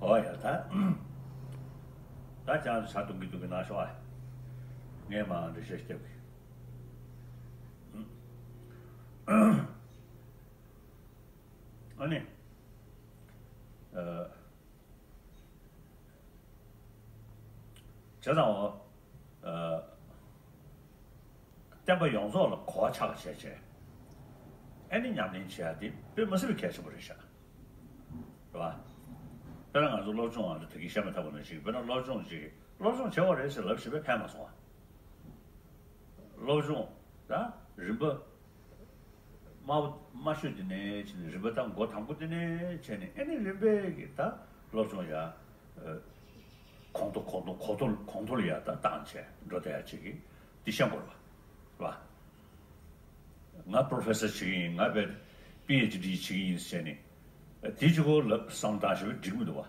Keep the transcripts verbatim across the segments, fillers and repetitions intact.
ཨོ་ཡ་ད། ད་ཅང་ཚ་ཏུང་གི་ཏུང་གི་ན་ཤོ་ཨ། ངས་མ་འདྲི་ཤེས་སྐྱབས་ཀྱི། ཨ་ནི། ཨ། བྱས་ཙང་འོ། ཨ། བསྟན་པ་ཡོངས་རྫོགས་ལ་གོ་བ་ཆགས་པ་བྱས་བྱས། ཨ་ནི་ཉམས་ལེན་བྱེད་ཡ་དེ་དཔེ་མི་སྲིད་པའི་གལ་ཆེན་པོ་རེད་ཤག་རེད་བ། དཔེར་ན་ང་ཚོ་སློབ་སྦྱོང་བ་ལ་ད་གིན་བཤད་མ་ཐག་པ་ནང་བཞིན་དཔེར་ན་སློབ་སྦྱོང་ཅིག་སློབ་སྦྱོང་བྱེད་དགོས་རེད་ཟེར་ལབ་བཞིན་པས་ཕན་མ་སོང་བ། སློབ་སྦྱོང་ད་རིམ་པ་དམའ་བོ་དམའ་ཤོས་དེ་ནས་བྱས་ནས་རིམ་པ་ད་མགོ་དང་པོ་དེ་ནས་བྱས་ནས་ཨ་ནི་རིམ་པས་ཀྱི་ད་སློབ་སྦྱོང་ཡ། གོང་མཐོ་གོང་མཐོ་གོང་མཐོ་གོང་མཐོ་ལ་ཡ་ད་བཏང་བྱས་འགྲོ་བསྡད་ཡ་ཅིག་གི་འདི་ཤེས་དགོས་རེད་བ། ང་པྲོ་ཕེ་སར་བྱེད་ཀྱི་ཡིན། ང་དཔེ་པི་ཨེཆ་ཌི་བྱེད་ཀྱི་ཡིན་ཟེར་ནས་དེ་གཅིག་པོ་ལབ་བསམ་བཏང་ཞེས་པ་འགྲིག་མི་འདུག་བ།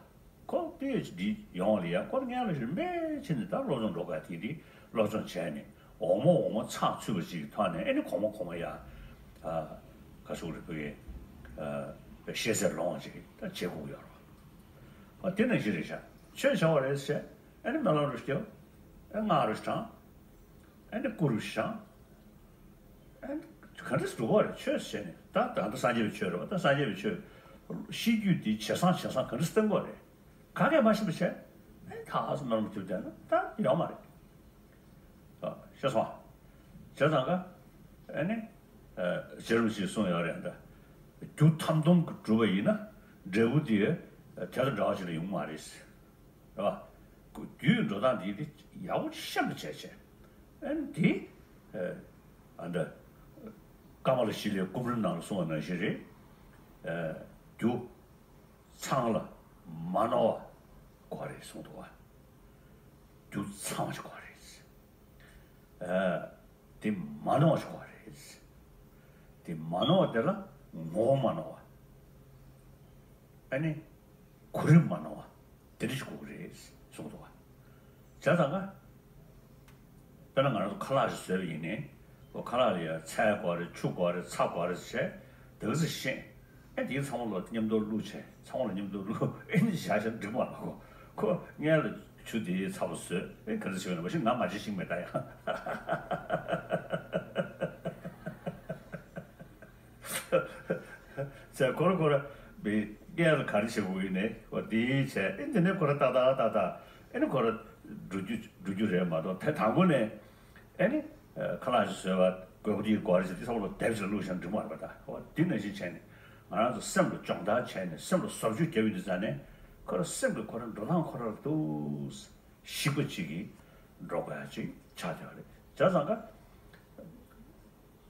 ཁོ་པི་ཨེཆ་ཌི་ཡོང་བ་ལ་ཡ་ཁོ་ངན་ལ་རིམ་པས་ཕྱིན་ནས་ད་སློབ་སྦྱོང་འགྲོ་དགོས་དེ་དེ་སློབ་སྦྱོང་བྱས་ནས་འོག་མ་འོག་མ་ཚགས་ཚུད་པ་ཅིག་གི་ཐོག་ནས་ཨ་ནི་གོང་མ་གོང་མ་ཡ། ག་ཟེར་དགོས་རེད་བོད་ཡིག་ཤེས་ཚད་ལོངས་ཅིག་ད་བྱེད་དགོས་ཀྱི་ཡོད་རེད་བ། དེ་ནང་བཞིན་རེད་ཤག་ཆོས་བྱ་བ་རེད་ཟེར། ཨ་ནི་སྨོན་ལམ་རུ་སྐྱོ། ཨ་སྔགས་རུ་བགྲང་། ཨ་ནི་སྐུ་རུ་བཞེངས། ཨ་ནི་ག་འདྲས་འགྲོ་གི་རེད་ཆོས་ཟེར་ནས་ད་ད་ལྟ་སངས་རྒྱས་པའི་ཆོས་རེད་བ། ད་སངས་རྒྱས་པའི་ཆོས་ཤེས་རྒྱུད་འདི་ཇེ་བཟང་ཇེ་བཟང་ག་འདྲས་བཏང་དགོས་རེད། ག་གས་མ་ཤེས་པ་བྱས། ཨ་ནི་ད་སྨོན་ལམ་རྒྱུ་བསྡད་ན་ད་ཡོང་མ་རེད། ཤེས་སོང་། བྱས་ཙང་ཀ་ཨ་ནི། རྗེ་རིན་པོ་ཆེས་གསུངས་ཡོད་རེད་ད། རྒྱུ་ཐམ་དུམ་གྱིས་གྲུབ་པ་ཡིན་ན་འབྲས་བུ་དེ་དེ་དང་འདྲ་བ་ཞིག་ལ་ཡོང་མ་རེད། རེད་བ། རྒྱུའི་འགྲོ་སྟངས་དེ་དེ་ཡག་པོ་ཤེས་པ་བྱས་བྱས། ཨ་ནི་དེ། ཨ་འདྲ། ཀ་མ་ལ་ཤཱི་ལའི་སྐུ་རིམ་ནང་ལ་གསུངས་པ་ནང་བཞིན་རེད། རྒྱུ་ཚང་ལ་མ་ནོར་བ་དགོས་རེད་གསུངས་འདུག་བ། རྒྱུ་ཚང་བ་ཞིག་དགོས་རེད། ཨ། དེ་མ་ནོར་བ་ཞིག་དགོས་རེད། དེ་མ་ནོར་བ་དེ་ལ་ངོ་བོ་མ་ནོར་བ། ཨ་ནི། གོ་རིམ་མ་ནོར་བ། དེ་འདྲ་ཞིག་དགོས་ཀྱི་རེད་གསུངས་འདུག་བ། བྱས་ཙང་ཀ་དཔེར་ན་ང་རང་ཚོ་ཁ་ལག་ཞིག་བཟོས་པ་ཡིན་ནའི། ཁོ་ཁ་ལག་ལ་ཡ་ཚལ་དགོས་རེད། ཆུ་དགོས་རེད། ཚྭ་དགོས་རེད་བྱས། དེ་ག་ཚོད་ཤེས། ཨེ་དེ་ཚང་མ་ལ་མཉམ་དུ་བླུགས་བྱས། ཚང་མ་ལ་མཉམ་དུ་བླུགས། ཨེ་ནི་བཞག་བཞག་འགྲིག་མ་རེད། ཁོ་ཁོ་སྔོན་ལ་ཆུ་དེ་ཚ་པོ་བཟོས། ཨེ་ག་རེ་བྱས་ན་མ་གཞི་ང་མ་བྱས་ཤིང་མེད་ད་ཡང་། ཚེ་ཁོ་ར་ཁོ་ར་བི་སྔོན་ལ་ག་རེ་བྱེད་དགོས་ཡིན་ནའི་འོ་དེ་བྱས། ཨེ་དེ་ནས་ཁོ་ར་ཏག་ཏག་ཏག་ཏག་ཨེ་ནི་ཁོ་ར་འགྲོ་རྒྱུ་འགྲོ་རྒྱུ་རེད་མ་གཏོགས། དེ་དང་པོ་ནས་ཨེ་ནི་ཁ་ལག་ཞིག་བཟོས་པ་དགོས་པ་དེ་དགོས་རེད་ཟེར་དེ་ཚང་མ་ལ་དེབ་ཞིག་ལ་བླུགས་བཞག་འགྲིག་མ་རེད་པ། ད་འོ་དེ་ནང་བཞིན་བྱས་ནས་ང་རང་ཚོ་སེམས་ལ་སྦྱོང་བརྡར་བྱས་ནས་སེམས་ལ་བཟོ་བཅོས་བརྒྱབ་ཡོང་དུས་ཙང་ནས་ཁོ་ར་སེམས་ཀྱི་ཁོ་ར་འགྲོ་སྟངས་ཁོ་ར་ལ་འདུག་ཞིབ་པོ་ཅིག་གིས་འགྲོ་དགོས་ཡ་ཅིག་ཆགས་བསྡད་པ་རེད། བྱས་ཙང་ཀ་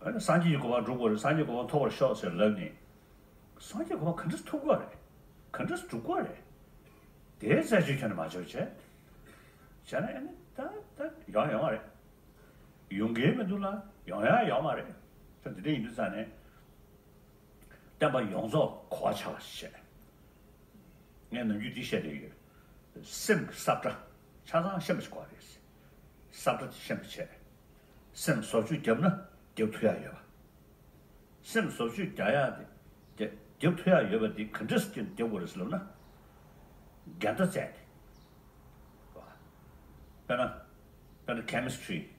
ཨ་ནི་སངས་རྒྱས་ཀྱི་གོ་འཕང་འགྲུབ་དགོས་རེད། སངས་རྒྱས་གོ་འཕང་ཐོབ་པར་ཤོག་ཟེར་ལབ་ནས། སངས་རྒྱས་གོ་འཕང་ག་འདྲས་ཐོབ་དགོས་རེད། ག་འདྲས་འགྲུབ་དགོས་རེད། དེའི་རྩད་གཅོད་ཁྱོན་ནས་མ་བྱས་བྱས། བྱས་ན་ཨ་ནི་ད་ད་ཡོང་ཡོང་བ་རེད། ཡོང་གི་མི་འདུག་ལ་ཡོང་ཡ་ཡོང་བ་རེད། ད་འདི་འདྲ་ཡིན་དུས་ཙང་ནས། བསྟན་པ་ཡོངས་རྫོགས་གོ་བ་ཆགས་པ་ཞིག་བྱས། ངས་ནམ་རྒྱུན་འདི་བཤད་བསྡད་ཡོད། སེམས་ཀྱི་སྲབ་ཁྲ་ཆ་ཚང་ཤེས་པ་ཞིག་དགོས་རེད། སྲབ་ཁྲ་དེ་ཤེས་པ་བྱས། སེམས་བཟོ་བཅོས་བརྒྱབ་ན་བརྒྱབ་ཐུབ་ཡ་ཡོད་པ། སེམས་བཟོ་བཅོས་རྒྱག་ཡ་དེ་བརྒྱབ་ཐུབ་ཡ་ཡོད་པ་དེ་ག་འདྲས་སེ་བརྒྱབ་དགོས་རེད་ཟེར་ལབ་ན། འགལ་ཟླ་བཙལ་ཏེ། དཔེར་ན། དཔེར་ན་ཁེ་མི་སི་ཊི་རི།